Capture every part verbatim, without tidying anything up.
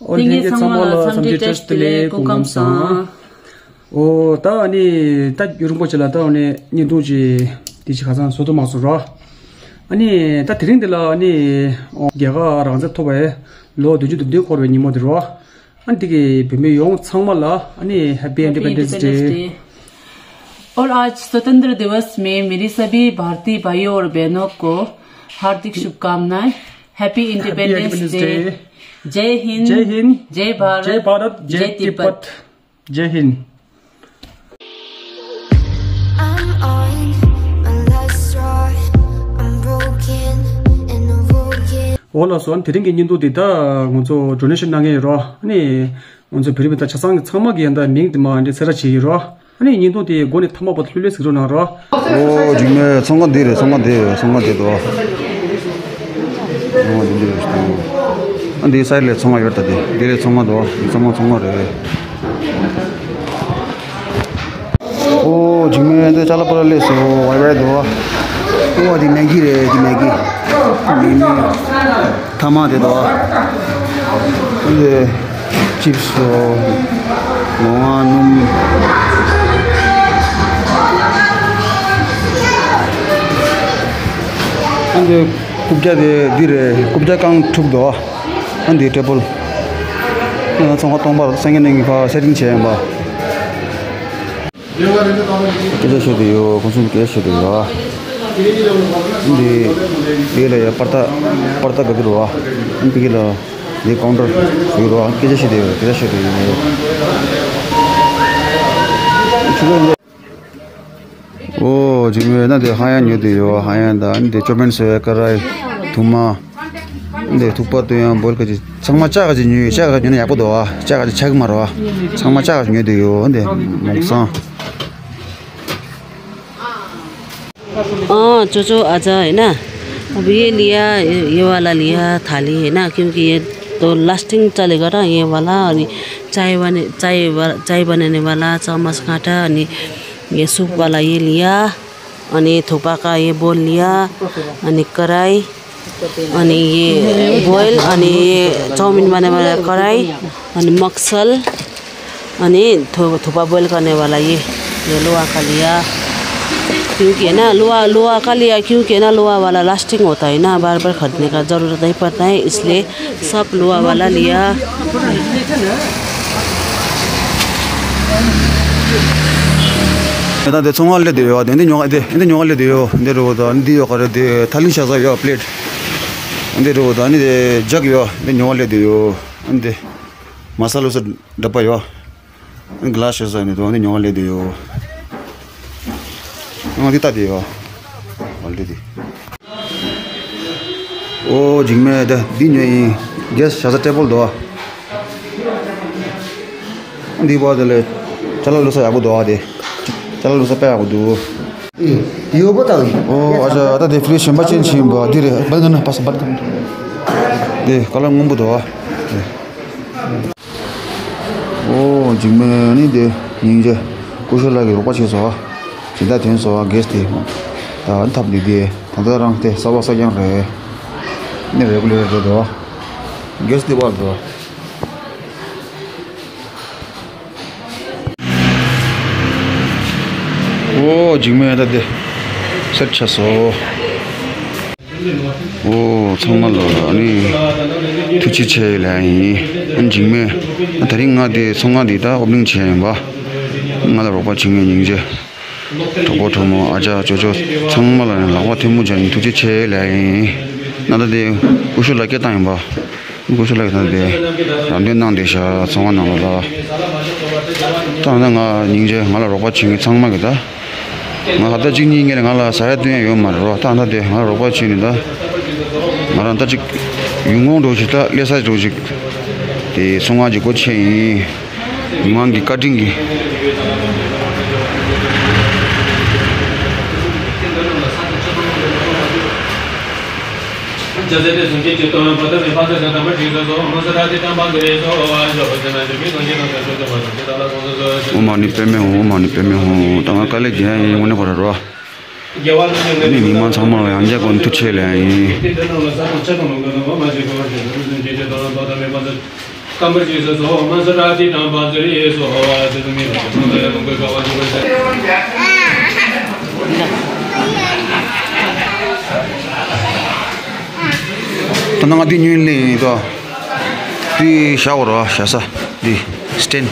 ཨོ་ལྷན་རྒྱས་ཚང་མ་ལ་འཚམས་འདྲི་བཀྲ་ཤིས་བདེ་ལེགས། སྐུ་ཁམས་བཟང་། ཨོ་ད་ཨ་ནི་ད་རིང་པོ་ཅིག་ལ་ད་ཨ་ནི་བརྙན་ཐུང་ཅིག་དེ་ཅིག་ཁ་སང་བཟོ་ཐུབ་མ་སོང་རོ། ཨ་ནི་ད་དེ་རིང་འདི་ལ་ཨ་ནི་རྒྱལ་ཁབ་རང་བཙན་ཐོབ་པའི་ལོ་བདུན་ཅུ་དོན་བདུན་འཁོར་བའི་ཉིན་མོ་དེ་རོ། ཨ་ནི་དེ་གི་བོད་མི་ཡོངས་ཚང་མ་ལ་ཨ་ནི་Happy Independence Day. और आज स्वतंत्र दिवस में मेरी सभी भारतीय भाइयों और बहनों को हार्दिक शुभकामनाएं। Happy Independence Day. जय हिंद, जय हिंद, जय भारत, जय भारत, जय जय तिब्बत। तिब्बत। जय Hind. I'm on my last straw. I'm broken and I'm broken. འོ་ལགས་སོ། དེ་རིང་གི་བརྙན་ཐུང་འདི་ད་ང་ཚོ་donation་གནང་མཁན་ཡོད་རོ། ཨ་ནི་ང་ཚོ་བོད་རིགས་མི་ད་ཆ་ཚང་གི་ཚང་མ་གི་ཡང་ད་མིང་དེ་མ་འདི་གསལ་བསྒྲགས་བྱེད་ཀྱི་རོ། ཨ་ནི་བརྙན་ཐུང་དེ་འགོ་ནས་ཐ་མ་བར་དུ་ལྷོད་ལྷོད་གཟིགས་རོགས་གནང་རོགས། ཨོ་འཇིགས་མེད། ཚོང་ཁང་འདི་རེད། ཚོང་ཁང་འདི་རེད། ཚོང་ཁང་འདི་རེད་དོ། ཚོང་ཁང་འདི་འདི་རེད་དོ། ཨ་འདི་སའི་ལ་ཚོང་ཁང་ཡོད་ད། འདི་འདི་རེད་ཚོང་ཁང་དོ། འདི་ཚང་མ་ཚོང་ཁང་རེད། ཨོ་འཇིགས་མེད། འདི་ཅ་ལག་པ་ལ་སླེབས་སོང་། ཝའི་ཝའི་དོ། ཨོ་འདི་མེག་གི་རེད། འདི་མེག་གི། མེག་གི། ཐ་མག་དེ་དོ། འདི་ཅིབ་སི་དོ། ལོ་མ་སྣུམ། འདི་རྐུབ་བཀྱག་དེ་འདི་རེད། རྐུབ་བཀྱག་རྐང་དྲུག་དོ། འདི་ཊེ་བལ། ཚོང་ཁང་སྟོང་པར་སེང་གེ་གླིང་གི་ཕར་སེ་ཊིང་བྱས་ཡིན་པ། སྐད་ཆ་བཤད་དེ་ཡོད། ཁོང་ཚོ་སྐད་ཆ་བཤད་དེ་ཡོད། འདི་འདི་ལ་ཡ་པར་ཏ་པར་ཏ་ག་དུ་རུ་བ། འདི་གི་ལ་འདི་ཀའུན་ཊར་ཡོད་རུ་བ། སྐད་ཆ་བཤད་དེ་ཡོད། སྐད་ཆ་བཤད་དེ་ཡོད། ཨོ་འཇིགས་མེད། ན་དེ་ཧ་ཡང་ཉོ་དེ་ཡོད། ཧ་ཡང་ད་འདི་ཅོ་པན་སོ་ཡ་ཀ་ར་ཐུ་མ། འདི་ཐུག་པ་དུ་ཡང་བོལ་ཁ་ཅིག་ཚང་མ་ལྕགས་ཁ་ཅིག་ཉོས། ལྕགས་ཁ་ཉོས་ན་ཡག་པོ་འདུག་ཨ། ལྕགས་ཁ་ཅིག་ཆག་གི་མ་རེད་བ། ཚང་མ་ལྕགས་ཁ་ཉོས་དེ་ཡོད། འདི་མོག་སང་། ཨ་ཅོ་ཅོ་ཨ་ཅག་ཡིན་ན། अब ये लिया, ये वाला लिया थाली है ना, क्योंकि ये तो लास्टिंग चलेगा ना, ये वाला। अनि चाय बने, चाय वा-, चाय बनाने वाला चम्मच कांटा, अनि ये सूप वाला ये लिया। अनि थुक्पा का ये बोल लिया, अनि कराई, अनि ये बोइल, अनि ये चाउमिन बनाने वाला कराई, अनि मक्सल, अनि थु-, थुक्पा बोइल करने वाला ये, ये लोहा का लिया। क्योंकि है ना, लोहा, लोहा का लिया, क्योंकि है ना, लोहा वाला लास्टिंग होता है ना, बार बार खरीदने का ज़रूरत नहीं पड़ता है, इसलिए सब लोहा वाला लिया। ད་དེ་ཚོང་ཁང་སླེབས་དེ་ཡོད། དེ་འདི་ཉོ་ག་དེ་འདི་ཉོ་ག་སླེབས་དེ་ཡོད། འདི་རུ་ད་འདི་ཡོད་ག་རེ། དེ་ཐ་ལིང་ཤ་ཟ་ཡོད། པི་ལེ་ཊི། འདི་རུ་ད་ནི་དེ་ཇག་ཡོད། འདི་ཉོ་ག་སླེབས་དེ་ཡོད། འདི་མ་ས་ལོ་སོ་ཌ་པ་ཡོད། གླ་ཤ་ཟ་ནི་དེ་འདི་ཉོ་ག་སླེབས་དེ་ཡོད། ང་འདི་ལྟ་དེ་ཡོད། ཨོ་ལེ་དེ། ཨོ་འཇིགས་མེད། ད་འདི་ཉོས་ཡིན། གེ་སི་བཞག་ས་ཊེ་བལ་འདུག་ཨ། འདི་བ་དེ་ལས་ཅ་ལག་བླུགས་ས་ཡག་པོ་འདུག་ཨ། དེ་ཅ་ལག་བླུགས་ས་དཔེ་ཡག་པོ་འདུག་ཡོད་པ་དང་ཡིན། ཨོ་ཨ་ཅག་ད་དེ་ཕི་རི་ཇི་གཞན་པ་ཅན་ཞིག་ཡིན་པ། འདི་རེད། བད་ག་ན་པ་ས་བད་ག་ན། དེ་ཀ་ལར་སྔོན་པོ་འདུག་ཨ། ཨོ་འཇིགས་མེད། ནི་དེ་སྙིང་རྗེ། སྐུ་ཞབས་ལགས་ཀྱིས་རོགས་པ་བྱས་སོང་ཨ། སྦྱིན་བདག་ཐོན་སོང་ཨ། གེ་སི་དེ་ད་ཐབ་འདི་དེ་ད་ལྟ་རང་དེ་གསར་པ་གསར་རྐྱང་རེད། ནི་རེ་གུ་ལེ་ར་རེད་དོ། གེ་སི་དེ་བར་དོ། ཨོ་འཇིགས་མེད། ད་དེ་སེ་ཊི་ཆགས་སོང་། ཨོ་ཚང་མ་ལ་ཨ་ནི་ཐུགས་རྗེ་ཆེ་ལབ་ཡིན། ཨ་འཇིགས་མེད། ད་རིང་ང་དེ་ཚོང་ཁང་འདི་ད་ཨོ་པ་ནིང་བྱས་ཡིན་པ། ང་ལ་རོགས་པ་བྱེད་མཁན་སྙིང་རྗེ། གྲོགས་པོ་གྲོགས་མོ་ཨ་ཅག་ཅོ་ཅོ་ཚང་མ་ལ་ནི་ལག་པ་ཐལ་མོ་སྦྱར་ནས་ཐུགས་རྗེ་ཆེ་ལབ་ཡིན། ན་ད་དེ་སྐུ་ཞབས་ལགས་སྐད་བཏང་ཡིན་པ། སྐུ་ཞབས་ལགས་ད་དེ་རམ་འདེགས་གནང་བསྡད་ཤག་ཚོང་ཁང་ནང་ལོགས་ལ། ད་ང་ད་ང་སྙིང་རྗེ། ང་ལ་རོགས་པ་བྱེད་མཁན་ཚང་མ་གི་ད། ང་ཧབ་ཏ་གཅིག་གཉིས་སྔོན་ལ་ང་ལ་ཟ་ཡ་འཐུང་ཡ་ཡོད་མ་རེད་རོ། ད་ད་དེ་ང་ལ་རོགས་པ་བྱས་ནས་ད། ང་རང་ད་ཅིག་ཡུལ་ངོ་འགྲོ་ཞིག་ད་སླེབས་ས་འགྲོ་ཞིག་དེ་ཚོང་ཁང་གི་སྒོ་ཕྱེ་ཡིན། མི་མང་གི་བཀའ་དྲིན་གྱིས། ཨོཾ་མ་ཎི་པདྨེ་ཧཱུྃ། ཨོཾ་མ་ཎི་པདྨེ་ཧཱུྃ། ད་ང་དཀའ་ལས་རྒྱག་ཡ་ཡིན། དངོས་གནས་ཁོ་ར་རོ། ཨ་ནི་མི་མང་ཚང་མ་ལ་ཡང་བསྐྱར་ཀོ་ནས་ཐུགས་རྗེ་ཆེ་ལབ་ཡ་ཡིན། སྐམ་པར་ཅི་སོ་སོ་མ་ས་ར་ཏི་དང་བང་ཟེར་ཡེ་སོ་ཧོ་ཨ་ཙི་ཙི་མི་ར་ཅི་མ་ལ་ཡ་མ་གོས་ཀ་བ་ཅི་གོས་ཟེར། ད་ནང་ང་འདི་ཉོས་ལེ་ཡིན་ཏོ། འདི་ཤ་བོ་རོ་ཤ་ས་འདི་སྟན།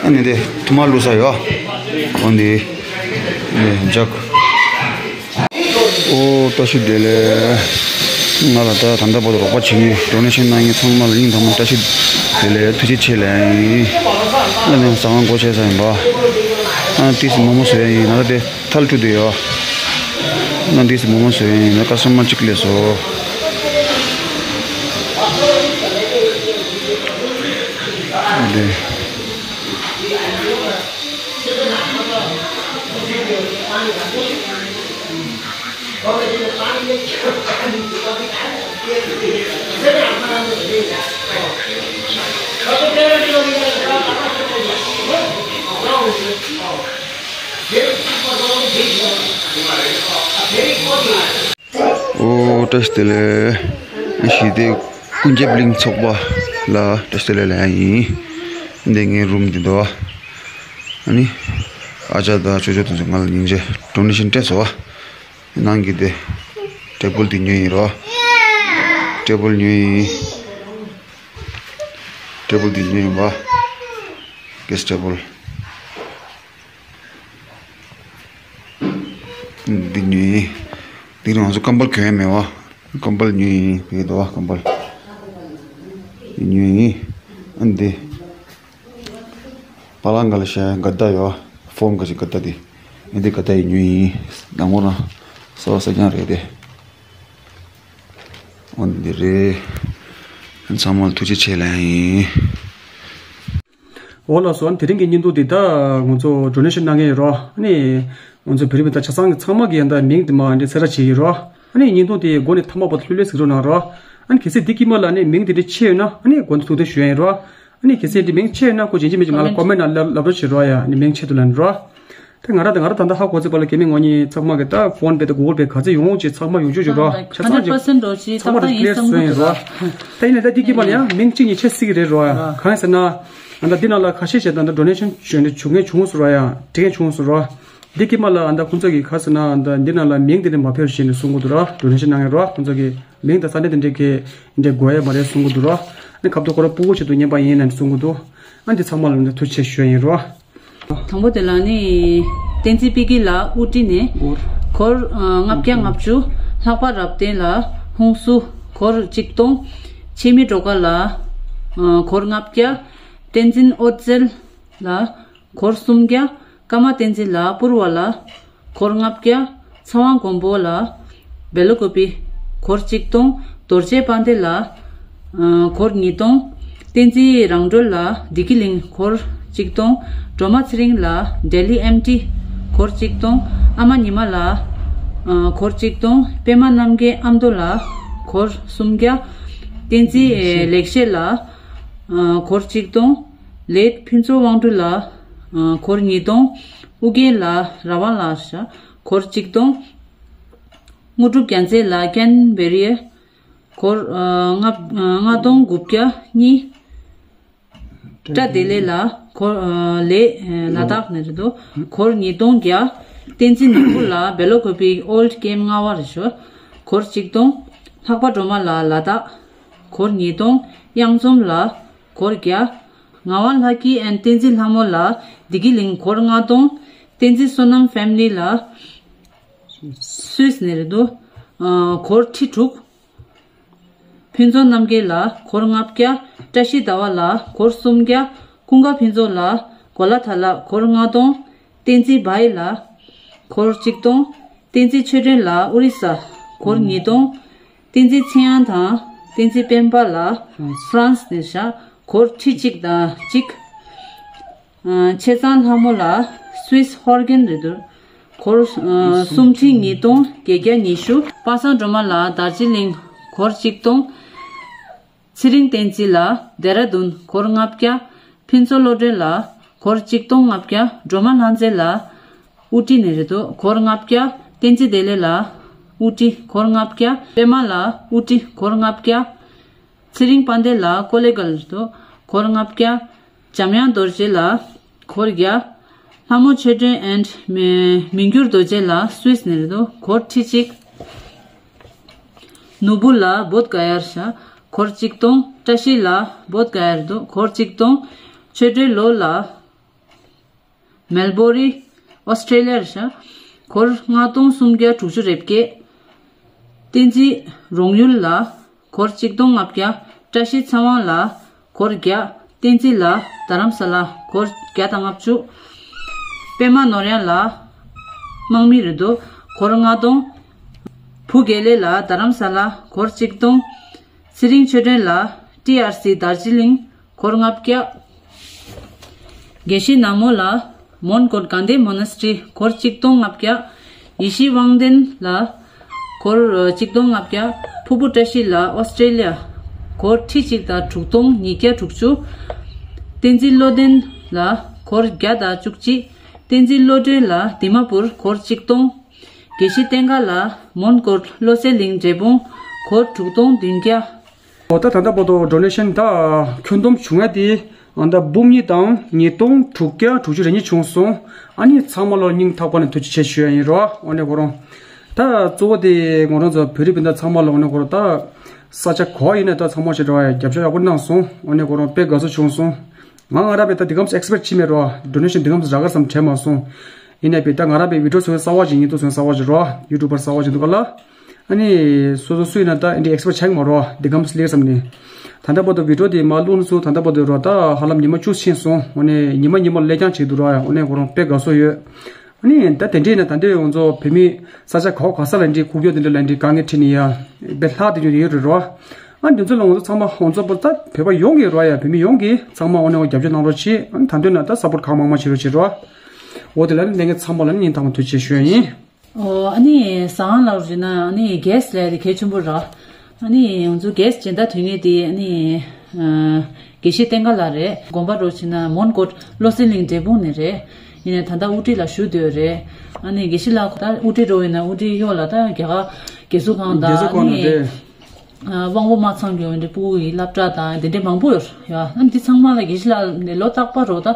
ཨ་ནི་དེ་ཐུ་མ་ལུ་ས་ཡོ། འོ་འདི་འདི་འཇག་ཨོ་བཀྲ་ཤིས་བདེ་ལེགས། ང་ལ་ད་ད་ལྟ་བར་དུ་རོགས་པ་བྱེད་མཁན་ཌོ་ནེ་ཤན་གནང་མཁན་ཚང་མ་ལ་སྙིང་ཐག་པ་ནས་བཀྲ་ཤིས་བདེ་ལེགས་ཐུགས་རྗེ་ཆེ་ལབ་ཡིན། ང་ནི་ཟ་ཁང་སྒོ་ཕྱེ་ས་ཡིན་པ། ང་ཏིས་མོ་མོ་བཟོ་ཡ་ཡིན། ང་ད་དེ་ཐལ་ཁྲུ་དེ་ཡོད། ང་ཏིས་མོ་མོ་བཟོ་ཡ་ཡིན། ང་ཀ་སི་ཊ་མར་གཅིག་སླེབས་སོང་། དེ། ཨོ་བཀྲ་ཤིས་བདེ་ལེགས། ཨ་ཞི་བདེ་ཀུན་ཁྱབ་གླིང་ཚོགས་པ་ལ་བཀྲ་ཤིས་བདེ་ལེགས་ལབ་ཡ་ཡིན། འདི་ངའི་རུམ་འདི་འདུག་ཨ་ནི་ཨ་ཅག་དང་ཅོ་ཅོ་དེ་ཚོ་ང་ལ་སྙིང་རྗེ་ཌོ་ནེ་ཤན་སྤྲད་སོང་བ། ནང་གི་དེ་ཊེ་བལ་དེ་ཉོས་ཡིན་རོ། ཊེ་བལ་ཉོས་ཡིན། ཊེ་བལ་དེ་ཉོས་ཡིན་པ། གྷེ་སི་ཊེ་བལ། འདི་ཉོས་ཡིན། འདི་རང་ཚོ་ཀམ་པལ་གྱོན་ཡ་མེད་བ། ཀམ་པལ་ཉོས་ཡིན། བི་དོ་བ་ཀམ་པལ། འདི་ཉོས་ཡིན། ཨ་འདི། པ་ལང་ག་ལ་ཤ་ག་ད་ཡོ། ཕོམ་ག་ཞིག་ག་ད་འདི། ཨ་འདི་ག་ད་ཡི་ཉོས་ཡིན། ནང་ངོ་རང་། ས་བ་ས་རྐྱང་རེད་དེ། འོ་འདི་རེད། ཚང་མ་ལ་ཐུགས་རྗེ་ཆེ་ལབ་ཡིན། འོ་ལགས་སོ། དེ་རིང་གི་བརྙན་ཐུང་འདི་ད་ང་ཚོ་ཌོ་ནེ་ཤན་གནང་མཁན་ཡིན་རོ། ཨ་ནི་ང་ཚོ་བོད་རིགས་མི་དང་ཆ་ཚང་གི་ཚང་མ་གི་ཡང་ད་མིང་དེ་མ་འདི་གསལ་བསྒྲགས་བྱེད་ཀྱི་ཡིན་རོ། ཨ་ནི་བརྙན་ཐུང་དེ་འགོ་ནས་ཐ་མ་བར་དུ་ལྷོད་ལྷོད་གཟིགས་རོགས་གནང་རོ། ཨ་ནི་གལ་སྲིད་འདི་དཀྱིལ་མ་ལ་ནི་མིང་དེ་འདྲ་ཆད་ཡོད་ན་ཨ་ནི་དགོངས་དག་ཐུགས་བདེ་ཞུ་ཡ་ཡིན་རོ། ཨ་ནི་གལ་སྲིད་འདི་མིང་ཆད་ཡོད་ན་ཁོ་ཡིན་གཅིག་མིན་གཅིག་ང་ལ་ཀོ་མེན་ཊི་ནང་ལབ་ལབ་རོགས་བྱེད་རོགས་ཡ། ཨ་ནི་མིང་ཆད་འདུག་ལབ་ནི་རོ། ད་ང་རང་ད་ང་རང་ད་ལྟ་ཧ་གོ་ཚེ་པ་ལ་སྐྱེ་དམན་ངོ་གཉིས་ཚང་མ་གི་ད་ཕོན་པེ་ད་གུ་གལ་པེ་ག་ཚོད་ཡོང་ཡོང་ཅིག་ཚང་མ་ཡོང་ཆོག་ཆོག་རོ། ཆ་ཚང་ཅིག་ཚང་མ་ད་ཀི་ལེར་བཟོས་ཡིན་རོ། ད་ཡིན་ན་ད་འདི་དཀྱིལ་མ་ལ་ཡང་མིང་གཅིག་གཉིས་ཆད་སྲིད་ཀྱི་རེད་རོ་ཡ། གང་ཡིན་ཟེར་ན། ཨ་ད་འདི་ནང་ལ་ཁ་ཤས་ཤིག་ད་ད་ཌོ་ནེ་ཤན་བྱོན་ནས་བྱུང་མཁན་བྱུང་སོང་རོ་ཡ། འགྲིག་མཁན་བྱུང་སོང་རོ། འདི་དཀྱིལ་མ་ལ་ཨ་ད་ཁོང་ཚོ་གི་ག་ཟེར་ན་ཨ་ད་འདི་ནང་ལ་མིང་འདི་ནས་མ་ཕེབས་ཞེས་ནས་གསུང་གི་འདུག་རོ། ཌོ་ནེ་ཤན་གནང་མཁན་རོ། ཁོང་ཚོ་གི་མིང་དང་ས་གནས་དེ་འདྲའི་གི་འདྲའི་དགོས་ཡ་མ་རེད་གསུང་གི་འདུག་རོ། ཨ་ནི་ཁ་ཐུག་ཁོ་རང་ཕྲུ་གུ་ཆེད་དུ་རྔན་པ་ཡིན་ནས་གསུང་གི་འདུག་ཨ་འདི་ཚང་མ་ལ་ནི་ཐུགས་རྗེ་ཆེ་ཞུ་ཡ་ཡིན་རོ། དང་པོ་དེ་ལ་ནི་བསྟན་འཛིན་པི་ཀི་ལགས་ཨུ་ཊི་ནས་སྒོར་ལྔ་བརྒྱ་ལྔ་བཅུ། ལྷག་པ་རབ་བརྟན་ལགས་ཧུན་སུར་སྒོར་ཆིག་སྟོང་། འཆི་མེད་སྒྲོལ་དཀར་ལགས་སྒོར་ལྔ་བརྒྱ། བསྟན་འཛིན་ཨོ་རྩལ་ལགས་སྒོར་སུམ་བརྒྱ། ཀརྨ་བསྟན་འཛིན་ལགས་པུར་བ་ལ་སྒོར་ལྔ་བརྒྱ། ཚེ་དབང་མགོན་པོ་ལགས་སྦེལ་ཀོབ་སྒོར་གཅིག་སྟོང་། རྡོ་རྗེ་དཔལ་ལྡན་ལགས་སྒོར་ཉིས་སྟོང་། བསྟན་འཛིན་རང་གྲོལ་ལགས་བདེ་སྐྱིད་གླིང་སྒོར་གཅིག་སྟོང་། སྒྲོལ་མ་ཚེ་རིང་ལགས་ལྡི་ལི་ཨེམ་ཊི་སྒོར་གཅིག་སྟོང་། ཨ་མ་ཉི་མ་ལགས་སྒོར་གཅིག་སྟོང་། པད་མ་རྣམ་རྒྱལ་ཨ་མདོ་ལགས་སྒོར་སུམ་བརྒྱ། བསྟན་འཛིན་ལེགས་བཤད་ལགས་སྒོར་གཅིག་སྟོང་། ལེཌ་ཕུན་ཚོགས་དབང་སྒྲོན་ལགས་སྒོར་ཉིས་སྟོང་། ཨུ་རྒྱན་ལགས་ར་བ་ལགས་ཤ་སྒོར་གཅིག་སྟོང་། དངོས་གྲུབ་རྒྱལ་མཚན་ལགས་ཀན་བེ་རི་ཡ་སྒོར་ལྔ་ལྔ་སྟོང་དགུ་བརྒྱ་གཉིས། བཀྲ་བདེ་ལེགས་ལགས་སྒོར་ལེ་ལ་དྭགས་ནས་རེད་འདུག་སྒོར་ཉིས་སྟོང་བརྒྱ། བསྟན་འཛིན་ནོར་བུ་ལགས་སྦེལ་ཀོབ་སྒོར་ལྔ་བརྒྱ་རེད་ཤག་སྒོར་གཅིག་སྟོང་། ལྷག་པ་སྒྲོལ་མ་ལགས་ལ་དྭགས་སྒོར་ཉིས་སྟོང་། གཡང་འཛོམས་ལགས་སྒོར་བརྒྱ། ངག་དབང་ལྷ་སྐྱིད་ཨེན་བསྟན་འཛིན་ལྷ་མོ་ལགས་བདེ་སྐྱིད་གླིང་སྒོར་ལྔ་སྟོང་། བསྟན་འཛིན་བསོད་ནམས་ཕེ་མི་ལི་ལགས་སུད་སི་ནས་རེད་འདུག་སྒོར་ཁྲི་དྲུག་ཕུན་ཚོགས་རྣམ་རྒྱལ་ལགས་སྒོར་ལྔ་བརྒྱ། བཀྲ་ཤིས་ཟླ་བ་ལགས་སྒོར་སུམ་བརྒྱ། ཀུན་དགའ་ཕུན་ཚོགས་ལགས་གོ་ལ་ཐ་ལག་སྒོར་ལྔ་སྟོང་། བསྟན་འཛིན་བྷའི་ལགས་སྒོར་གཅིག་སྟོང་། བསྟན་འཛིན་ཆོས་སྒྲོན་ལགས་ཨོ་རི་ས་སྒོར་ཉིས་སྟོང་། བསྟན་འཛིན་ཚེ་དབྱངས་དང་བསྟན་འཛིན་སྤེན་པ་ལགས་ཧྥ་རན་སི་ནས་ཤག་སྒོར་ཁྲི་གཅིག་དང་གཅིག་ཆེ་ཚང་ལྷ་མོ་ལགས་སུད་སི་ཧོར་གྷན་རེད་འདུག་སྒོར་སུམ་ཁྲི་ཉིས་སྟོང་བརྒྱད་བརྒྱ་ཉི་ཤུ། པ་སངས་སྒྲོལ་མ་ལགས་དར་ཇི་ལིང་སྒོར་གཅིག་སྟོང་། ཚེ་རིང་བསྟན་འཛིན་ལགས་ལྡེ་ར་ལྡུན་སྒོར་ལྔ་བརྒྱ། ཕུན་ཚོགས་བློ་གྲོས་ལགས་སྒོར་གཅིག་སྟོང་ལྔ་བརྒྱ། སྒྲོལ་མ་ལྷ་མཛེས་ལགས་ཨུ་ཊི་ནས་རེད་འདུག་སྒོར་ལྔ་བརྒྱ། བསྟན་འཛིན་བདེ་ལེགས་ལགས་ཨུ་ཊི་སྒོར་ལྔ་བརྒྱ། པད་མ་ལགས་ཨུ་ཊི་སྒོར་ལྔ་བརྒྱ། ཚེ་རིང་དཔལ་ལྡན་ལགས་ཀོ་ལེ་གལ་དུ་སྒོར་ལྔ་བརྒྱ། འཇམ་དབྱངས་རྡོ་རྗེ་ལགས་སྒོར་བརྒྱ། ལྷ་མོ་ཆོས་སྒྲོན་and མི་མི་འགྱུར་རྡོ་རྗེ་ལགས་སུད་སི་ནས་རེད་འདུག་སྒོར་ཁྲི་གཅིག་ནོར་བུ་ལགས་བོད་ག་ཡར་ཤག་སྒོར་གཅིག་སྟོང་། བཀྲ་ཤིས་ལགས་བོད་ག་ཡར་འདུག་སྒོར་གཅིག་སྟོང་། ཆོས་སྒྲོན་ལོ་ལགས་མེལ་བོ་རི་ཨོ་སི་ཀྲེ་ལི་ཡར་ཤག་སྒོར་ལྔ་སྟོང་སུམ་བརྒྱ་དྲུག་ཅུ་རེ་བརྒྱད། བསྟན་འཛིན་རོང་ཡུལ་ལགས་སྒོར་གཅིག་སྟོང་ལྔ་བརྒྱ། བཀྲ་ཤིས་ཚེ་དབང་ལགས་སྒོར་བརྒྱ། བསྟན་འཛིན་ལགས་རྡ་རམ་ས་ལ་སྒོར་བརྒྱ་དང་ལྔ་བཅུ། པད་མ་ནོར་གཡང་ལགས་དམག་མི་རེད་འདུག་སྒོར་ལྔ་སྟོང་། བུ་དགེ་ལེགས་ལགས་རྡ་རམ་ས་ལ་སྒོར་གཅིག་སྟོང་། ཚེ་རིང་ཆོས་སྒྲོན་ལགས་ཊི་ཨར་སི་དར་ཇི་ལིང་སྒོར་ལྔ་བརྒྱ། དགེ་བཤེས་ནག་མོ་ལགས་མོན་གྷོ་དགའ་ལྡན་མོ་ན་སི་ཊི་རི་སྒོར་གཅིག་སྟོང་ལྔ་བརྒྱ། ཡེ་ཤེས་དབང་ལྡན་ལགས་སྒོར་གཅིག་སྟོང་ལྔ་བརྒྱ། ཕུར་བུ་བཀྲ་ཤིས་ལགས་ཨོ་སི་ཀྲེ་ལི་ཡ་སྒོར་ཁྲི་གཅིག་དང་དྲུག་སྟོང་ཉིས་བརྒྱ་དྲུག་ཅུ། བསྟན་འཛིན་བློ་ལྡན་ལགས་སྒོར་བརྒྱ་དང་བཅུ་གཅིག་བསྟན་འཛིན་བློ་གྲོས་ལགས་དི་མ་པུར་སྒོར་གཅིག་སྟོང་། དགེ་བཤེས་བསྟན་དགའ་ལགས་མོན་གྷོ་བློ་གསལ་གླིང་འབྲས་སྤུངས་སྒོར་དྲུག་སྟོང་བདུན་བརྒྱ། ཨོ་ད་ད་ལྟ་བར་དུ་ཌོ་ནེ་ཤན་ད་ཁྱོན་བསྡོམས་བྱུང་ཡ་དེ་ཨ་ད་འབུམ་གཉིས་དང་ཉིས་སྟོང་དྲུག་བརྒྱ་དྲུག་ཅུ་རེ་གཉིས་བྱུང་སོང་། ཨ་ནི་ཚང་མ་ལ་སྙིང་ཐག་པ་ནས་ཐུགས་རྗེ་ཆེ་ཞུ་ཡ་ཡིན་རོ། ཨོ་ནི་ཁོ་རང་ད་གཙོ་བོ་དེ་ང་རང་ཚོ་བོད་རིགས་སྤུན་ཟླ་ཚང་མ་ལ་ཨོ་ནི་ཁོ་རང་ད་ས་ཆ་ག་ཡིན་ན་ད་ཚང་མ་ཞིག་རོ་ཡ་རྒྱབ་སྐྱོར་ཡག་པོ་གནང་སོང་། ཨོ་ནི་ཁོ་རང་དཔེ་དགའ་བསུ་བྱུང་སོང་། ང་ང་རང་བས་ད་འདི་གམ་ཨེག་སི་པེག་བྱེད་མེད་རོ། ཌོ་ནེ་ཤན་འདི་གམ་རག་ག་བསམ་དྲན་མ་སོང་། ཡིན་ནའི་བས་ད་ང་རང་བས་བི་ཌི་ཡོ་བཟོ་མཁན་གསར་པ་ཞིག་ཡིན་དུས་བཟོ་མཁན་གསར་པ་ཞིག་རོ། ཡུ་ཊུབ་པར་གསར་པ་ཞིག་འདུག་ག་ལ། ཨ་ནི་སོ་སོ་སུ་ཡིན་ན་ད་འདི་ཨེག་སི་པེག་བྱེད་མ་རོ། འདི་གམ་སླེབས་བསམ་ནས། ད་ལྟ་བར་དུ་བི་ཌི་ཡོ་དེ་མ་བླུགས་ནས་ཚུར་ད་ལྟ་བར་དུ་རོ་ད་ཧ་ལམ་ཉི་མ་བཅུ་ཕྱིན་སོང་། འོ་ནས་ཉི་མ་ཉི་མ་སླེབས་རྐྱང་བྱེད་འདུག་རོ་ཡ། འོ་ནས་ཁོ་རང་དཔེ་དགའ་བསུ་ཡོད། ཨ་ནི་ད་དེ་འདྲས་ན་ད་འདོད་ཡོང་ཚོ་བོད་མི་ས་ཆ་ག་བ་ག་ས་ལ་འདི་ཁུག་ཀྱོག་དེ་འདྲ་ལ་འདི་དཀའ་ངལ་འཕྲད་ནི་ཡ་དཔེ་ལྷག་དེ་འདྲ་ཡོད་རེད་རོ། ཨ་འདི་ཚོ་ལ་ང་ཚོ་ཚང་མ་ང་ཚོ་བོད་ད་བོད་པ་ཡོངས་ཀྱི་རོ་ཡ། བོད་མི་ཡོངས་ཀྱི་ཚང་མ་འོ་ནས་འོ་རྒྱབ་སྐྱོར་གནང་རོགས་བྱེད། ཨ་ནི་ད་འདོད་ན་ད་སབ་པོར་གང་མང་མང་བྱེད་རོགས་བྱེད་རོ། འོ་དེ་ལ་ནི་ལྷན་རྒྱས་ཚང་མ་ལ་ནི་སྙིང་ཐག་པ་ཐུགས་རྗེ་ཆེ་ཞུ་ཡ་ཡིན། ཨོ་ཨ་ནི་ཟ་ཁང་ལ་རུ་བྱེད་ན་ཨ་ནི་གེ་སི་ལས་དེ་གལ་ཆེན་པོ་ར། ཨ་ནི་ང་ཚོ་གེ་སི་སྦྱིན་བདག་དོན་གཉེར་དེ་ཨ་ནི་ཨ་དགེ་བཤེས་བསྟན་དགའ་ལགས་རེད། དགོན་པ་རུ་བྱེད་ན་མོན་གྷོ་བློ་གསལ་གླིང་འབྲས་སྤུངས་ནས་རེད། ཡིན་ནའི་ད་ལྟ་དབུ་ཁྲིད་ལ་བཞུགས་སྡོད་རེད། ཨ་ནི་དགེ་བཤེས་ལགས་ད་དབུ་ཁྲིད་རུ་ཡིན་ན་དབུ་ཁྲིད་གཡོག་ལ་ད་རྒྱ་གར་རྒྱལ་གསུང་ཁང་དང་རྒྱལ་གསུང་ཁང་ཨ་ནི་ནང་རེད། དབང་པོ་མ་ཚང་གི་འོན་ཏེ་སྤུ་གུ་ཡི་སློབ་གྲྭ་དང་དེ་འདྲའི་མང་པོ་ཡོད་ཡ། ཨ་འདི་ཚང་མ་ལ་དགེ་བཤེས་ལགས་ནས་ལོ་རྟག་པ་རོ་ད་